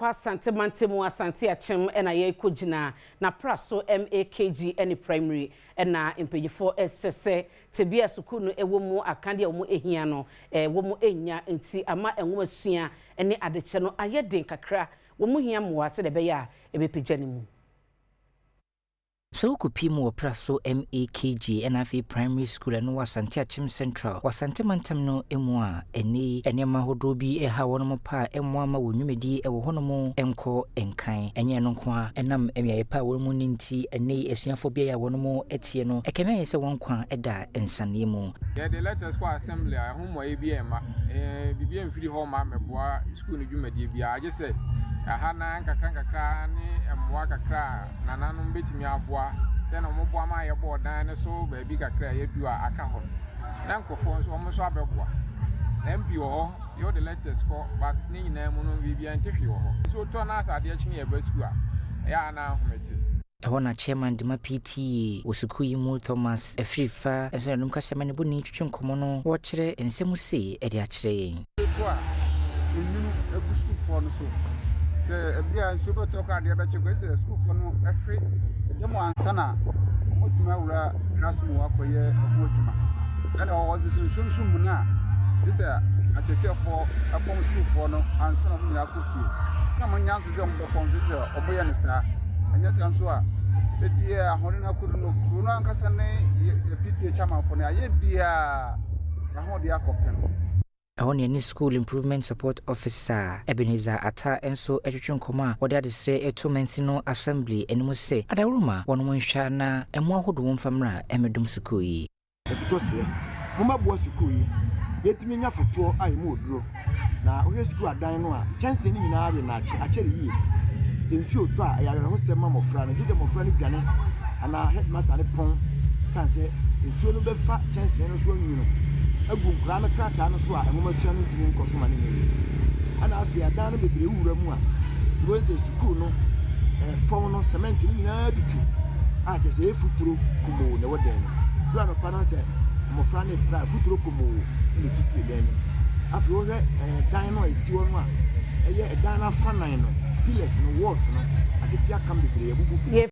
Yɛakɔ Asante mantam, Asante Akyem na yɛrekɔgyina na Praso MAKG ne Primary, na mpanyinfoɔ ɛsɛ sɛ tebea sukuu no ɛwɔ mu, akadeɛ a wɔn ehia no wɔn enya, nti ama nwoma sua ne adekyɛ no ayɛ den kakra. Wɔn hia mmoa sɛdeɛ ɛbɛyɛ a ɛbɛpagya ne mu. Sɛ wokɔpie mu wɔ Praso MAKG ɛna afei Primary School, ɛno wɔ Asante Akyem Central wɔ Asante mantam no mu a, ɛne nneɛma ahodoɔ bi ɛha wɔn mo pa a ɛmmoa ma wɔn nnwumadie ɛwɔ hɔnom nkɔ nkan. Ɛnyɛ ɛno nko a, ɛnam mmeaeɛ pa a wɔn mu no nti, ɛne asuafoɔ bi a wɔn mo teɛ no, ɛkɛmɛ ayɛ sɛ wɔn nkwa ɛda nsaneɛ mu. Yɛde letters kɔ assembly a, ɛho mmuaeɛ bi ɛmma biribi amfiri hɔ ma mɛboa sukuu no dwumadie biara, agye sɛ ɛha na nkakra nkakra ne mmoa kakra a nananom bɛtumi aboa, sɛ na wɔboa ma yɛbɔɔ dan no so baabi kakra a yɛdu a aka hɔ no, na nkurɔfoɔ nso wɔn nso abɛboa. MP wɔ hɔ, yɛwɔ letters kɔ, but ne nyinaa mu no, biribiara nte hwee wɔ hɔ. Nsuo tɔ na asɛ adeɛ kye ne yɛba sukuu a, ɛyɛ a na ahomete. Ɛhɔ na chairman de ma PTA wɔ sukuu yi mu, Thomas Afirifa, nso nanom kasa ma ne bɔne twitwi nkɔmmɔ no, wɔkyerɛ nsɛm sei ɛde akyerɛ yɛn. To a enwunu egu sukuufoɔ no so sɛ ebi a nsuo bɛtɔ kɔ, adeɛ bɛkye kɔ, ɛsɛ sukuufoɔ no ɛhwe ɛdɛm ansa na wɔtumi awura classroom hɔ akɔyɛ ɛho adwuma. Ɛna ɔwɔ nso sɛ nsuo nso mu no a, gye sɛ akyerɛkyerɛfoɔ ɛpɔn sukuufoɔ no ansa na wɔn nyinaa akɔ fie. Sɛ wɔn nya nso sɛ wɔn bɛpɔn nso, sɛ wɔyɛ no saa, ɛnyɛ saa nso a, ebi ahoɔden no akɔdu no kuro no ankasa ne yɛ PTA chairmanfoɔ no ayɛ biara ahoɔden akɔpem. Ɛhɔ ne ɛne School Improvement Support Officer Ebenezer Ata nso atwitwe nkɔmmɔ a wɔde adesrɛ ɛto mansi no assembly anim sɛ adaworoma wɔnom nhwɛ na ɛmo ahodoɔ mfa mmra ɛmɛdom sukuu yi. Ɛtotɔ serɛ momɛboa sukuu yi, yɛtumi nya fotoɔ a ɛmu oduro. Na wohwɛ sukuu adan no a, kyɛnsee no nyinaa we naakye akyɛre yie. Sɛ nsuo tɔ a, ɛyɛ awerɛhosɛm ma mmɔfra no, gye sɛ mmɔfra no dwane anaa headmaster ne pɔn, sane sɛ nsuo no bɛfa kyɛnsee no so anwunu agu nkoraa no krataa no so a, nwoma sua no ntumi nkɔ so ma no nyɛ yie. Ɛna afei adan no bebree wura mu a, wobɛhu sɛ sukuu no fam no, cement no nyinaa tutu a, kyerɛ sɛ ɛyɛ futuro kumoo na ɛwɔ dan no mu. Duru anɔpa no, sɛ mmɔfra no repra a, futuro kumoo na ɛtu firi dan no mu. Afei wohwɛ dan no a ɛsi hɔ no a, ɛyɛ ɛdan no afa nan no, pillars no, walls no atete akam bebree, abubu.